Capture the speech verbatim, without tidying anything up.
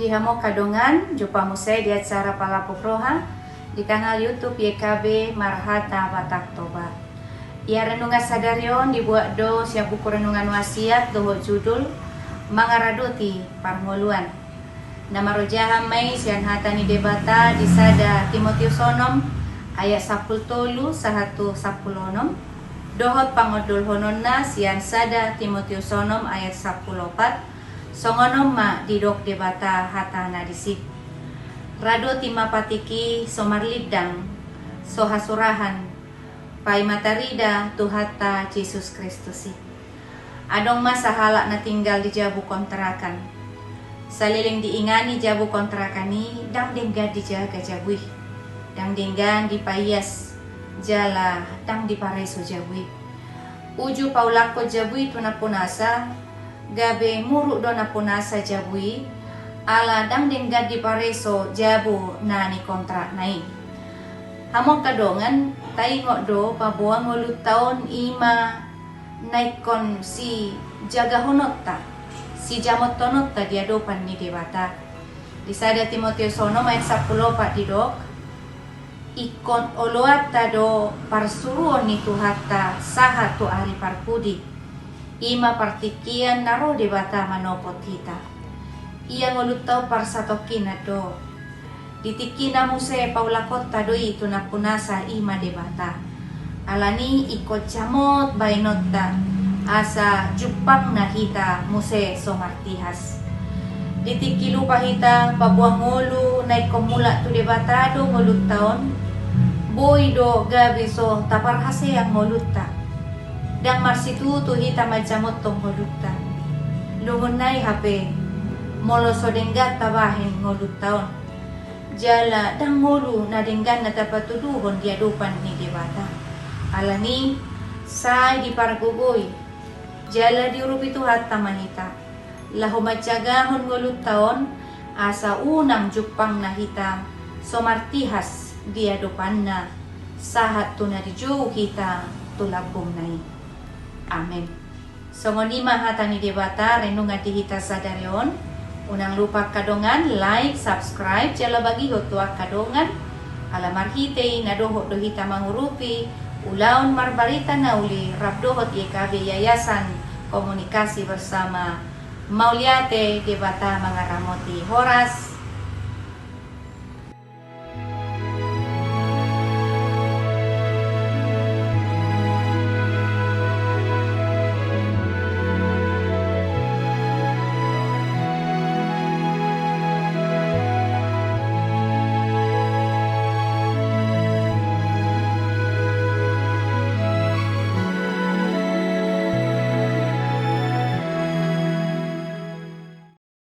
Hamu angka dongan, jumpa muse di acara Palapuk Roha di kanal YouTube Y K B Marhata Batak Toba. Ia renungan sadari on dibuat do sian buku renungan Wasiat dohot judul Mangaradoti Parngoluan. Na marojahan ma i sian hata ni Debata di sada Timoteus onom ayat sampulu tolu sahat tu sampulu onom, dohot pangondolhononna sian sada Timoteus onom ayat sampulu opat, songon on ma didok Debata hatana disi. Radoti ma patik i so marlindang, so hasurahan, paima tarida Tuhanta Jesus Kristus i. Adong ma sahalak na tinggal di jabu kontrakan. Saleleng diingani jabu kontrakan i, ndang denggan dijaga jabu i. Ndang denggan dipaias, jala ndang dipareso jabu i. Uju paulakkon jabu i tu nampunasa, gabe muruk do nampunasa jabu i, ala ndang denggan dipareso jabu na nikontrakna i. Hamu angka dongan, taingot do paboa ngolunta on i ma na ingkon sijagahononta, sijamottononta di adopan ni Debata. Di sada Timoteus onom ayat sampulu opat didok, ingkon oloanta do parsuruon ni Tuhanta sahat tu ari parpudi. I ma partingkian na ro Debata manopot hita. Ia ngolunta on parsatongkinan do. Di tingkina muse paulakonta do i tu nampunasa, i ma Debata. Alani i ingkon jamot baenonta, asa jumpangna hita muse so martihas. Di tingki lupa hita paboa ngolu na ingkon mulak tu Debata do ngolunta on, boi do gabe so taparhaseang ngolunta. Ndang marsitutu hita manjamothon ngolunta. Lungun nai hape, molo so denggan tabahen ngolunta on, jala ndang ngolu na denggan na tapatuduhon di adopan ni Debata. Alani, sai dipargogoi jala diurupi Tuhanta ma hita, laho manjagahon ngolunta on, asa unang jumpangna hita so martihas di adopanna, sahat tu na dijou hita tu lambungna i. Amen. Songon i ma hata ni Debata renungan di hita sadari on. Unang lupa angka dongan, like, subscribe, jala bagihon tu angka dongan. Ala marhite i na dohot do hita mangurupi ulaon marbarita na uli rap dohot Y K B Yayasan Komunikasi Bersama. Mauliate, Debata mangaramoti. Horas.